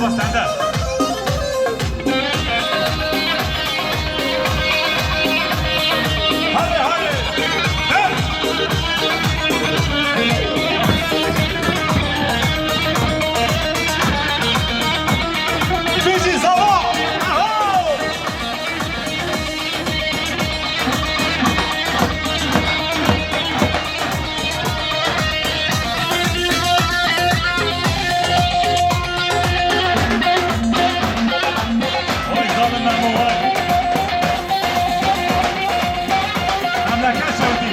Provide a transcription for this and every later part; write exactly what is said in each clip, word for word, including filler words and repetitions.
Sende. Hadi, hadi. Ver. Fiji, ça va? Aho! Oy, zalim Memo, oy. Memleket sevdi.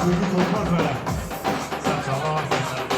Çocuk olmaz öyle. Sen çağla varsa sen.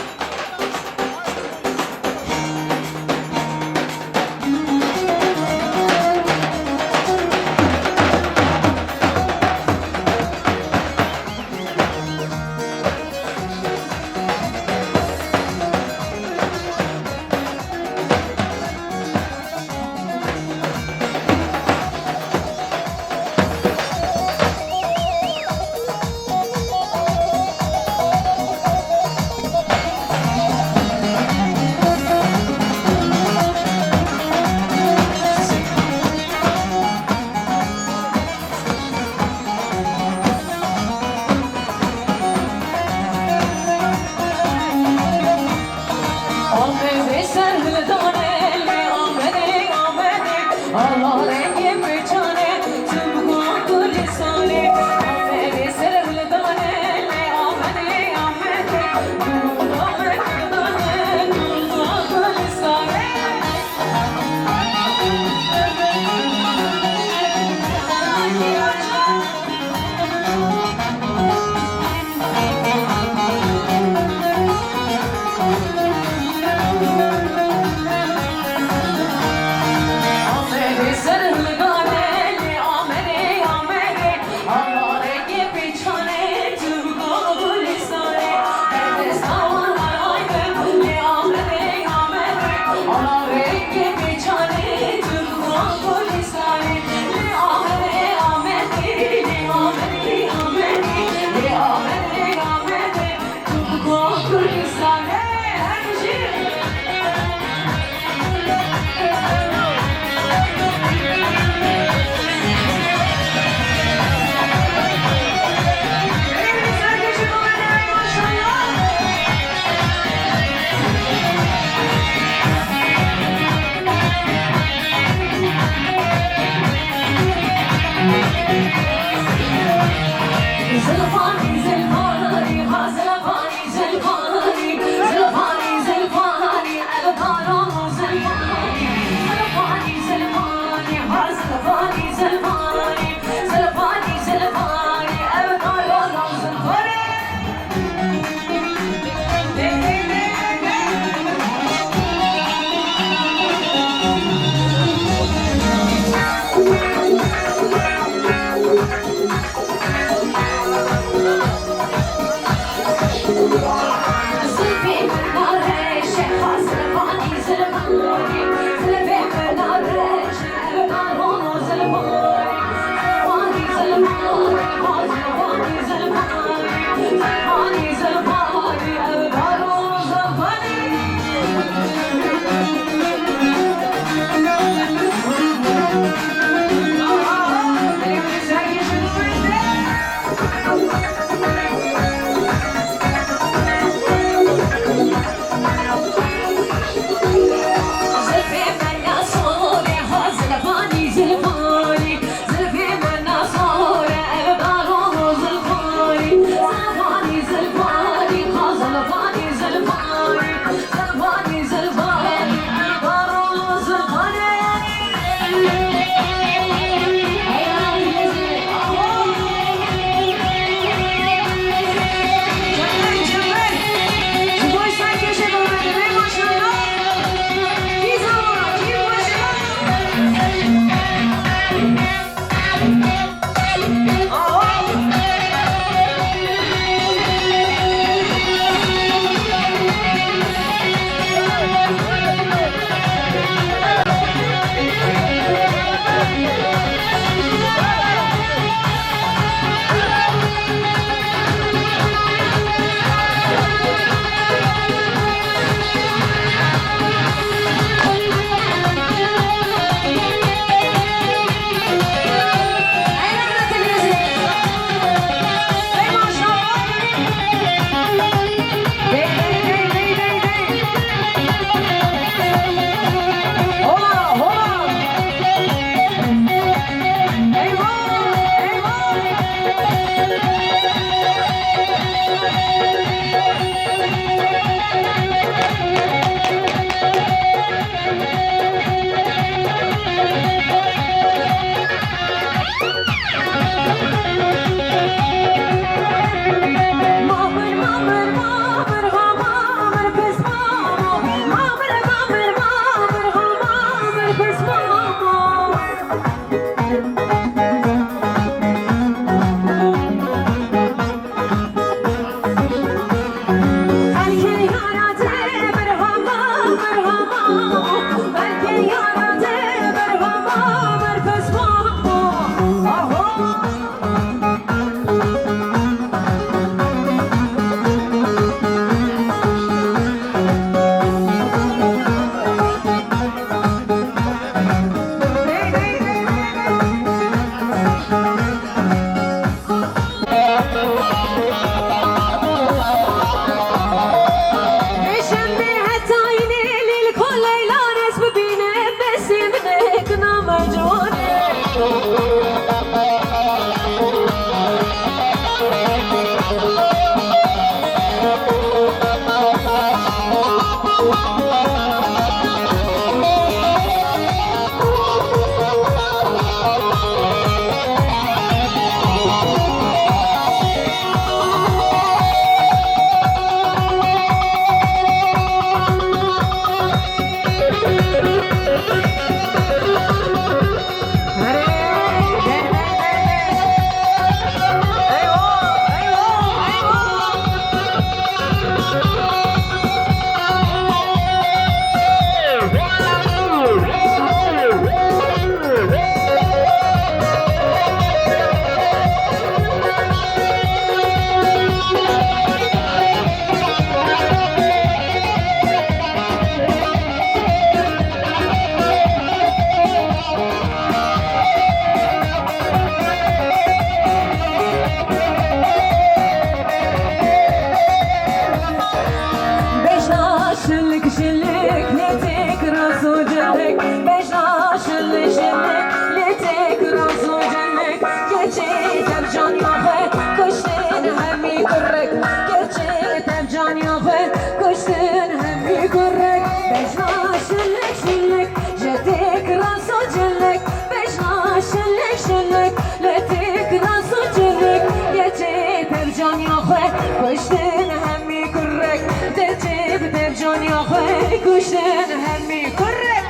Kuştin hemî kurek, te çê bi dev caniya xwe. Kuştin hemî kurek.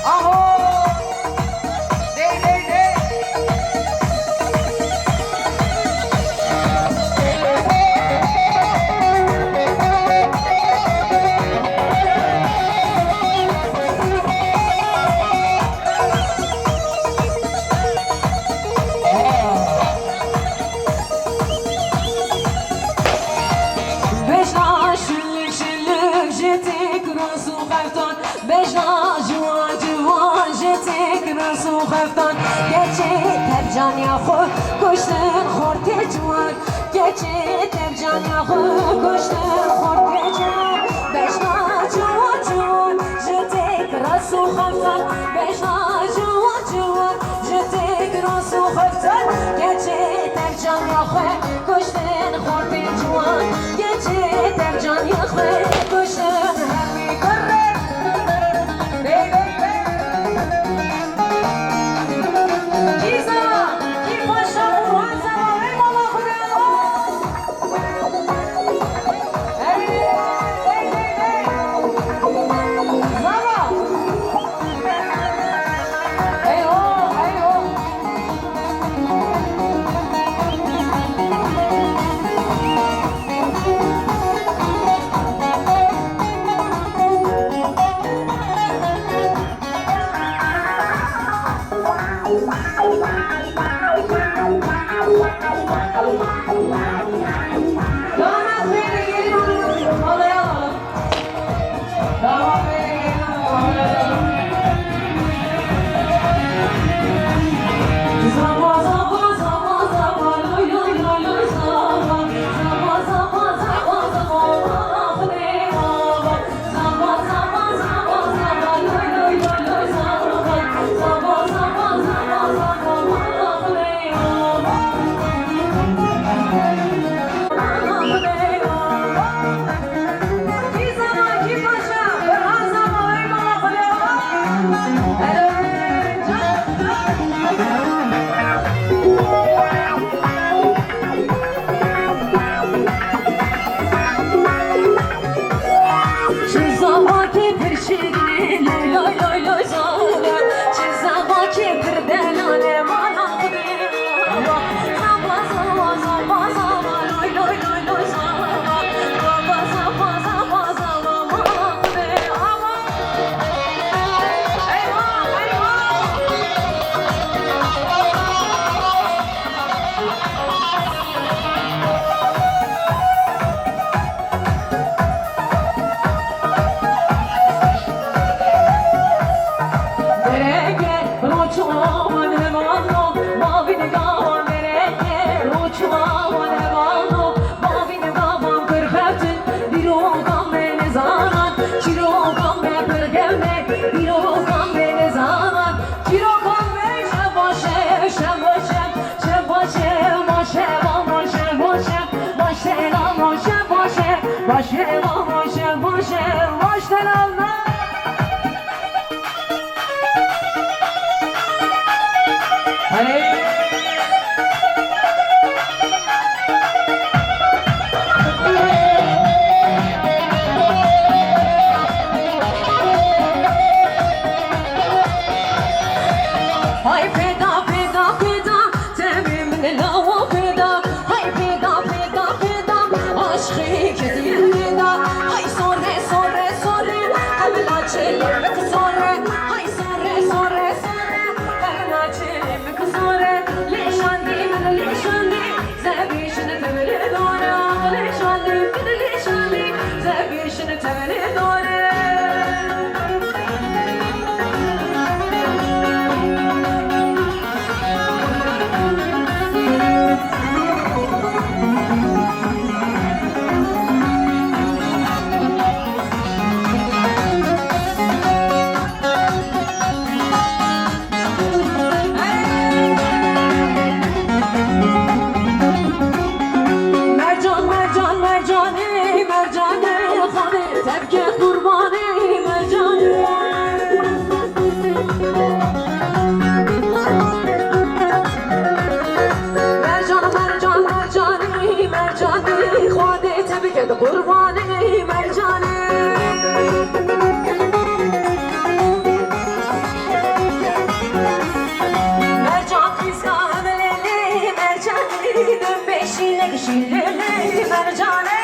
Aho! Dey, dey, dey. Bejna şilik şilik ji têk ras û xeftan. Bejna ciwan ciwan ji têk ras û xeftan. Keçê tev caniya xwe kuştin xortê ciwan. Keçê tev caniya xwe kuştin xortê ciwan. Bejna ciwan ciwan ji têk ras û xeftan. Bejna ciwan ciwan ji têk ras û xeftan. Keçê tev caniya xwe kuştin xortê ciwan. Keçê tev caniya xwe kuştin hemî kurek. Bey, bey, bey. Kî zana, kî paşa û hanza mavê mala xwe de. Hey, hey, hey, hey. Zana. Hey ho, hey ho. Çi zavakê pir şîrînê, loy, loy, loy, loy, zava. Çi zavakê pir delal e, mala Xwedê. Zava, zava, zava, zava, loy, loy, loy, loy, zava. Zava, zava, zava, zava, mala Xwedê. Awa. Eywa, eywa. Dereke roça wan hevalno, mavîn gawan dereke roça wan hevalno, mavîn gawan pir xeftin, dîroka me nezanan, çîroka me pir gewne, dîroka me nezanan. Çîroka me şeva şev, şeva şev, şeva şev, ma şeva, ma şeva şev, ma şeva, ma şeva şev, ma şeva, ma şeva şev, ma şeva, ma şeva. Hey! Hay pêda, pêda, pêda, temê min lawa pêda. Hay pêda, pêda, pêda, aşqê kedî pêda. Qurbanê Mercanê. Mercan qîza lê lê Mercanê, dön beşînek şîlê lê Mercanê.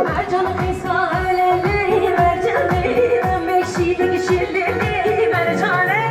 Mercan qîza lê lê Mercanê, dön beşînek şîlê lê Mercanê.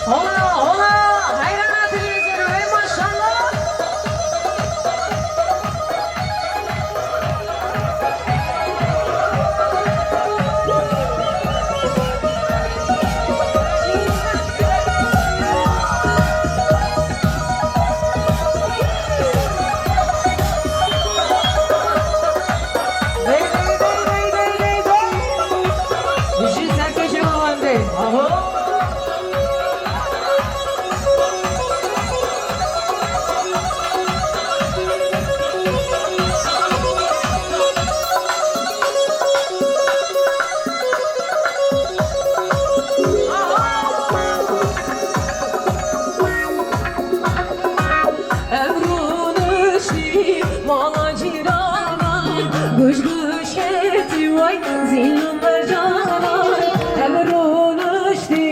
Hola, hola, heyran hatî lê zêro, ey maşallah. Bijî serkêşê we wendê. Aho. Ev rûniştî mala cîranan, guş guş ketî wey zîn û mercanan. Ev rûniştî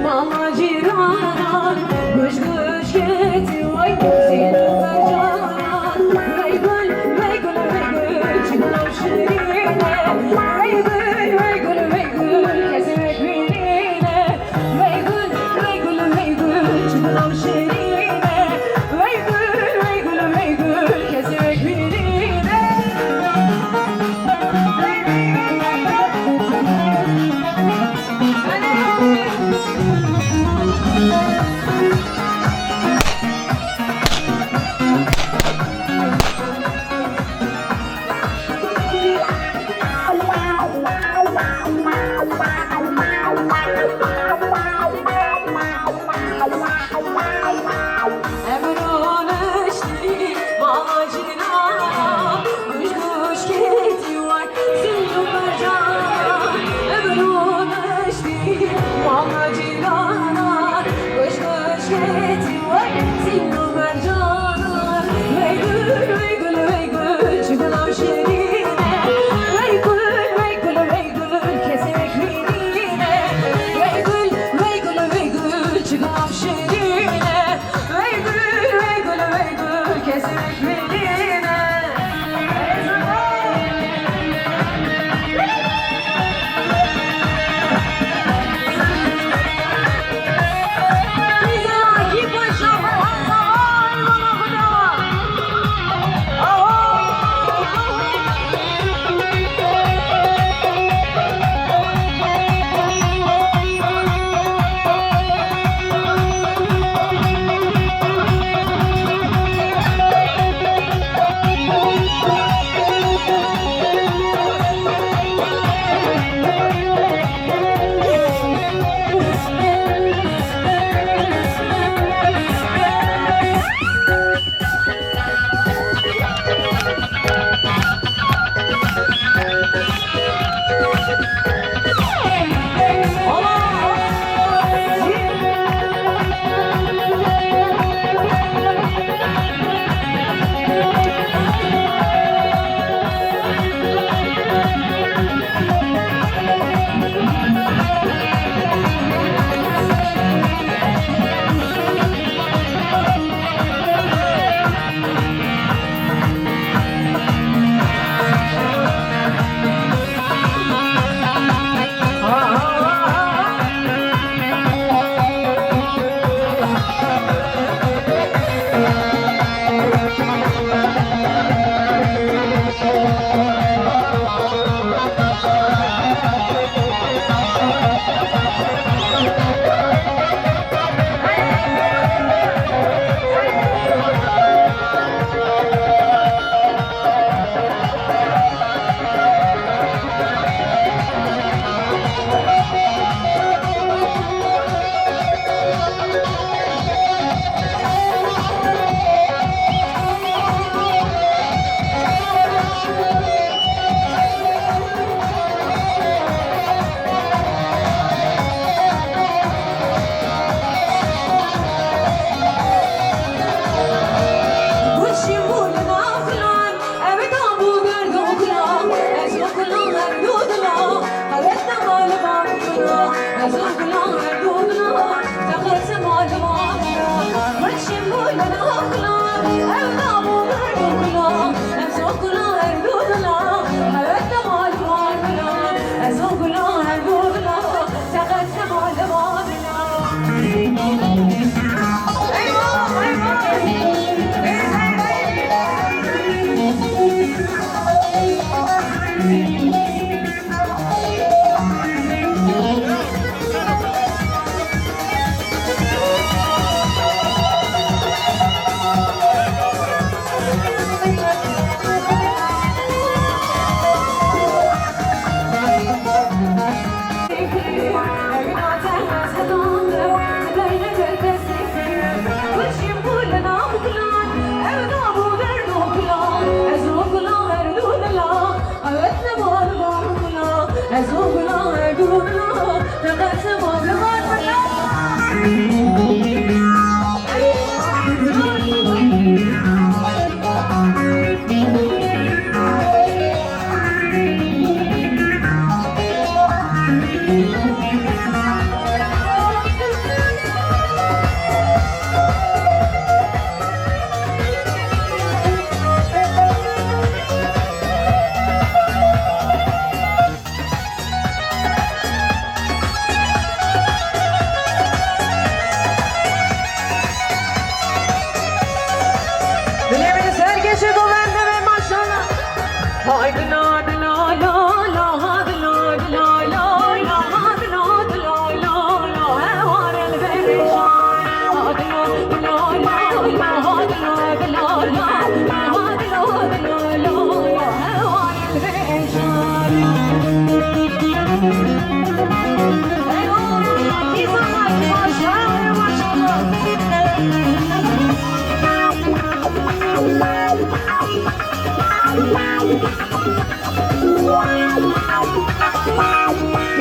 mala cîranan, guş guş ketî wey zîn û mercanan. Wey gul, wey gul, wey gul, çi gul şirîn e. Wey gul, wey gul, wey gul, kesê wek bînîne. Wey gul, wey gul, wey gul, çi gul şirîn e. Wey gul, wey gul, wey gul, kesê wek bînîne.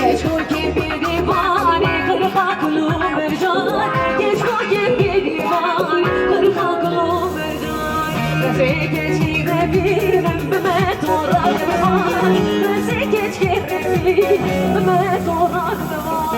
Keçokê bêrîvanê, qirqaqil û mercanê, keçokê bêrîvanê, qirqaqil û mercanê. Bezê keçkê revî min bime torak divan, bezê keçkê revî bime torak divan.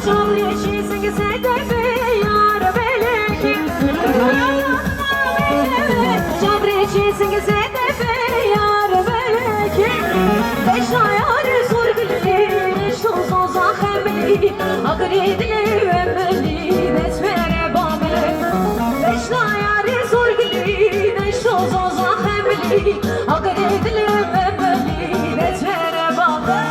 Çavreşî sing sedefê yar belekî. Çavreşî sing sedefê yar belekî. Beşna yar sorgulî, şozo zaxemlî. Agirê dilê we belî, dest vere bamê. Beşna yar sorgulî, şozo zaxemlî. Agirê dilê we belî, dest vere bamê.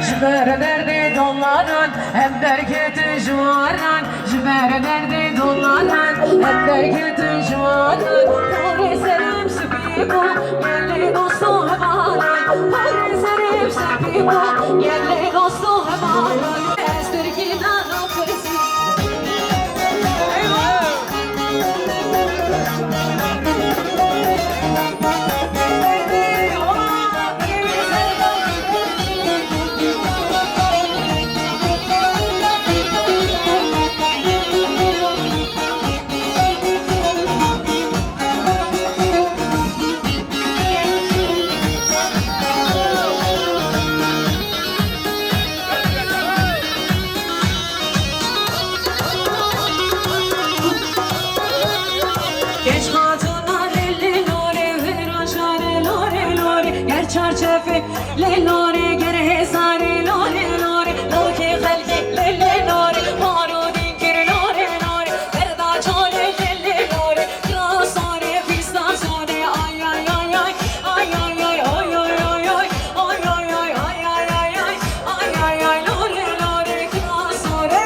Ji ber derdê dolanan em derketin ji waran, ji ber derdê dolanan em derketin ji waran. Porê serê min spî bû, gelê dost û hevalê. Porê serê min spî bû, gelê dost û hevalê. Ez tirkî nano pirsî. Keç xatûna lê lê lorê, wêra şarê lorê lorê, ger çarçefê lê lorê, ger hêzarê lorê lorê, lokê xelkê lê lê lorê, barodîn kir lorê lorê, berda çolê lê lê lorê, kira sarê fîsta sorê, ay ay ay ay, ay ay ay, ay ay ay ay, ay ay ay ay, ay ay ay ay, lorê lorê, kira sorê.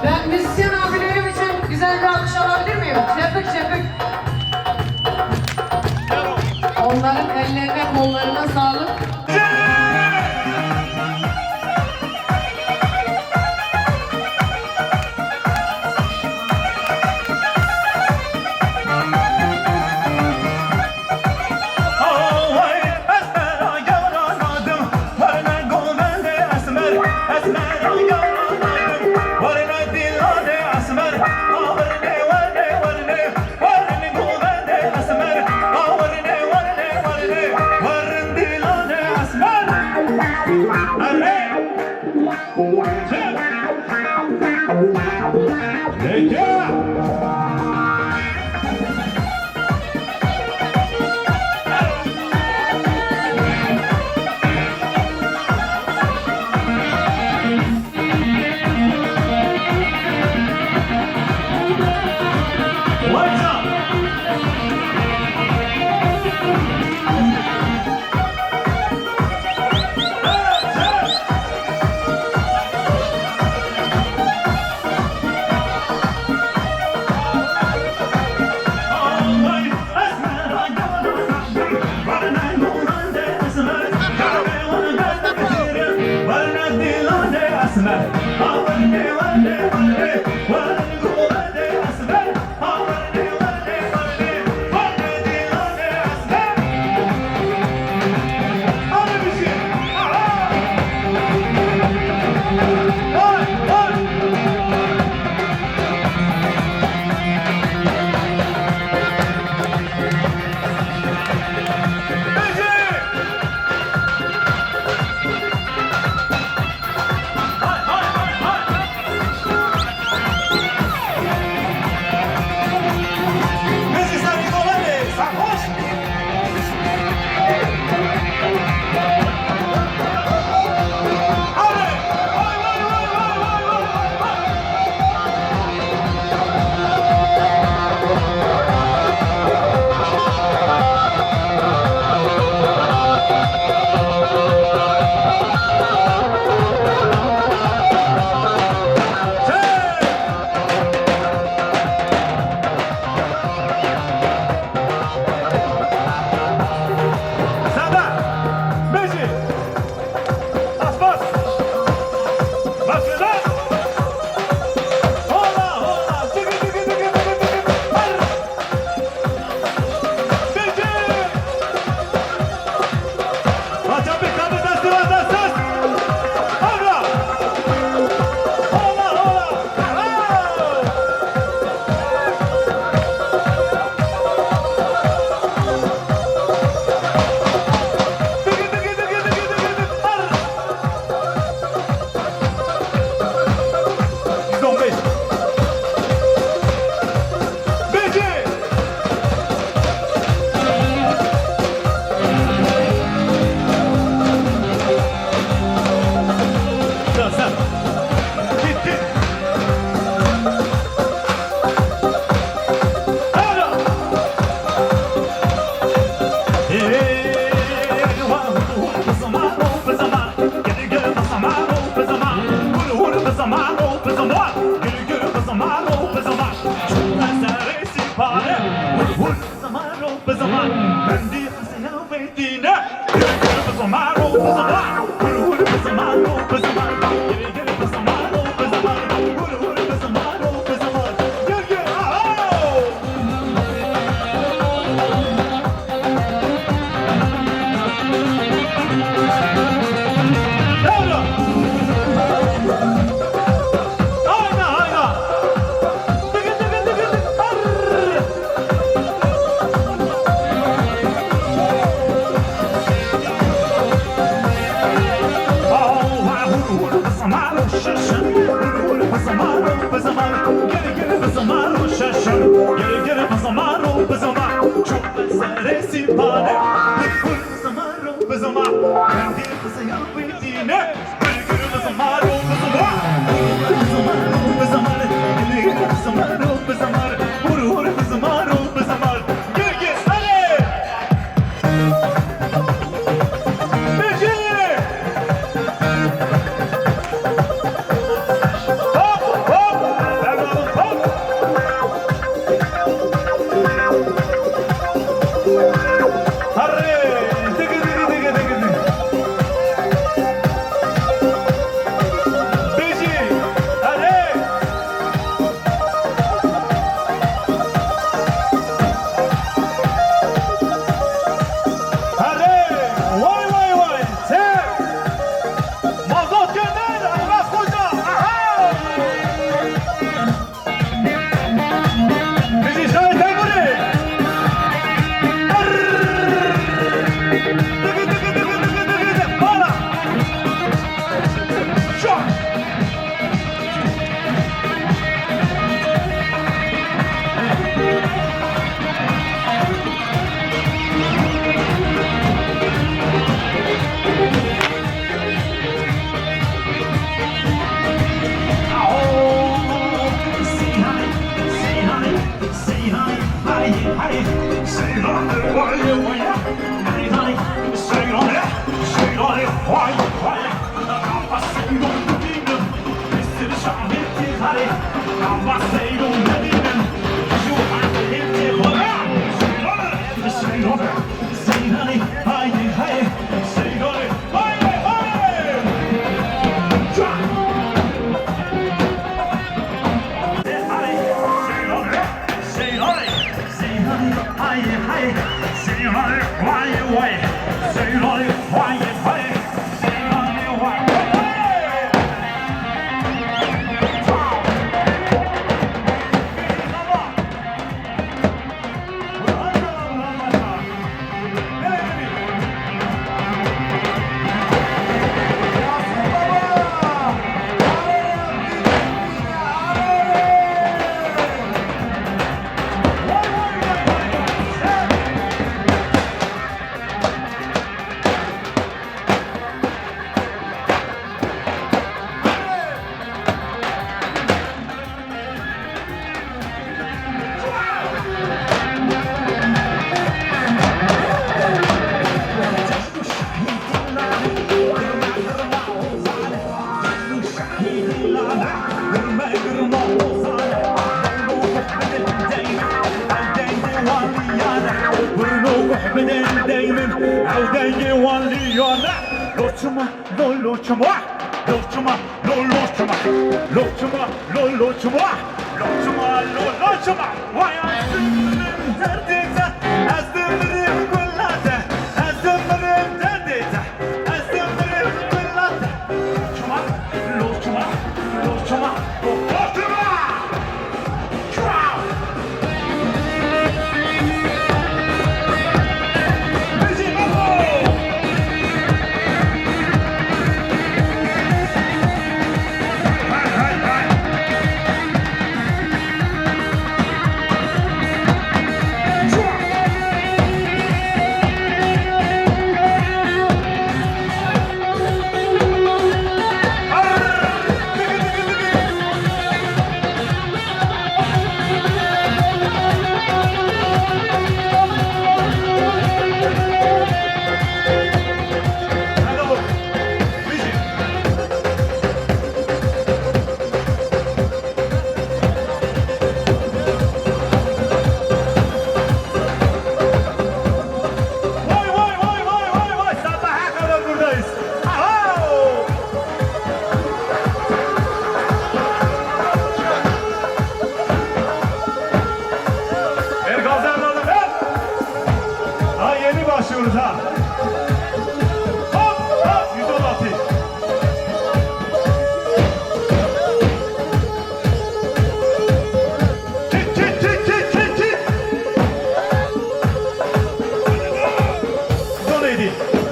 Ben müzisyen abilerim için güzel bir alkış alabilir miyim? Çepik çepik. Onların ellerine, kollarına sağlık. Bizimar, bizimar, bizimar, hur, hur, bizimar, bizimar. Gel, gel, hadi! Peki! Hop, hop! Hop! Arre! Digi, digi, digi, digi, digi. Bêjî, arre! Arre! Vay, vay, vay! Çe! Mazot gönder! Ahmet Hoca! Aha! Bizi şahit Teymuri. Arr! Dıgı dıgı dıgı dıgı dıgı dıgı. Para. Şah. Loçuma, lo, loçuma, lo, loçuma, loçuma, lo, loçuma, loçuma, lo, loçuma. Vay, ay, derdimize